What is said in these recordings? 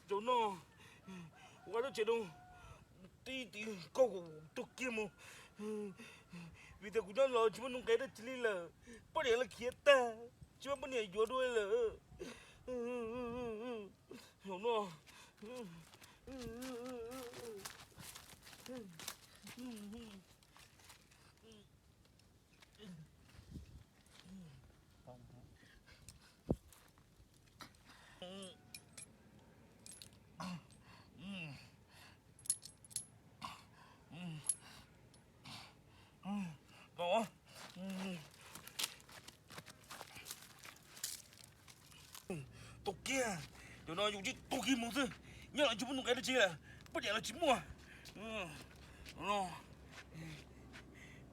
Zaum no, ua tab tsev no, tib tib koj kuv tuag kiag mus. Vim tias kuv nyob los tsis muaj nuj nqis dab tsi li lawm, poj niam los khiav tag, tsis muaj poj niam yuav dua lawm. Zaum no, Tuag kiag, zaum no yus tsis tuag kiag mus xwb, nyob los tsis muaj nuj nqis dab tsi lawm, poj niam los tsis muaj.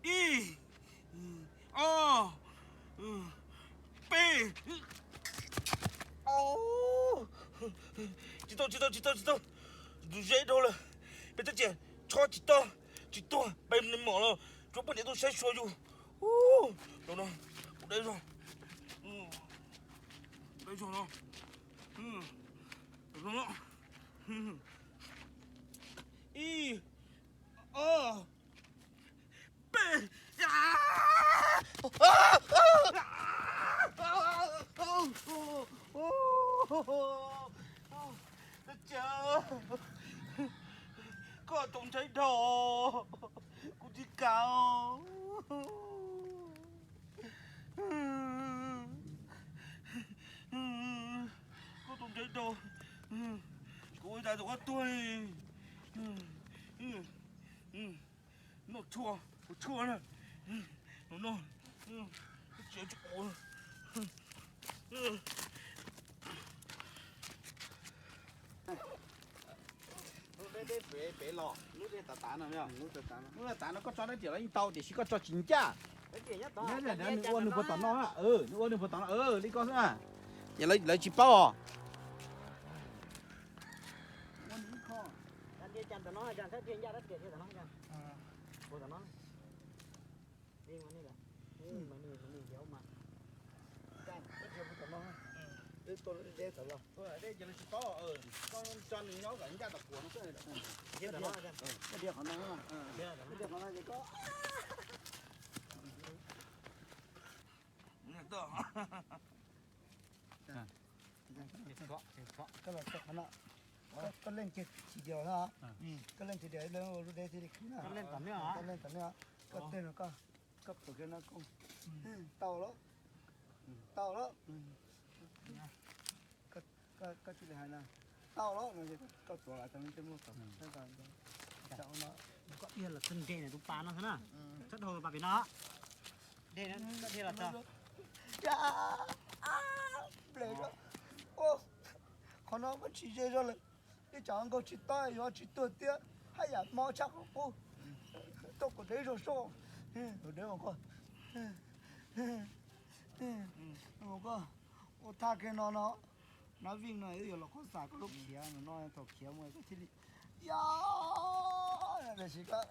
Ib, ob, peb, tsis tau, tsis tau, tsis tau, tsis tau, tus zeb dhau lawm, peb tab cia tshob tsis tau, tsis tuag, peb mom los tsuav poj niam tuaj saib xyuas yus. Zaum no, kuv deb zog, deb zog no, zaum no, ib, ob, peb. Koj tus ntshai dhau, kuv tsis kam. Koj tus ntshai dhau, kuv ua cas tus koj tuag. Noj tshuaj, ua tshuaj na. No, no, tsis ua tsis ua. Lub dej pem los, lub dej tav tav no, lub tav tav no koj tso dab riam los yeej tau tiam sis koj tso tsis ncaj. Nws ua nws puas tom no, nws ua nws puas tom no li koj xwb na. Ces lawv tsis paub os. Koj tso nws nyob kom ncaj tom kuam no xwb. Koj los txog qhov no, koj leej kiag tsis diav no, koj leej tsis diav lub dej thiaj li khwv na. Koj leej tom nej, koj tej no koj, koj pom kiag no koj, tau lawm, tau lawm. Koj cia li hais na, tau lawm no ces koj tuav los tau tej muag tom no. Koj ib los txog nres tus pas no xwb na, txhob dhau tus pas pem no. Dej, koj dej los txog. Qhov no koj tsis ze zog lawm, ib tsam nkaug tsis tob yuav tsis tuag thiab, haj yam mob tshaj qhov qub. Tuaj kom deb zog soj, kom deb os koj. Koj ua thaj kiag no no, nab vij no wb yuav los qhov xav koj lub khiav no no, thaum khiav mus koj thiaj li, yog, tiam sis koj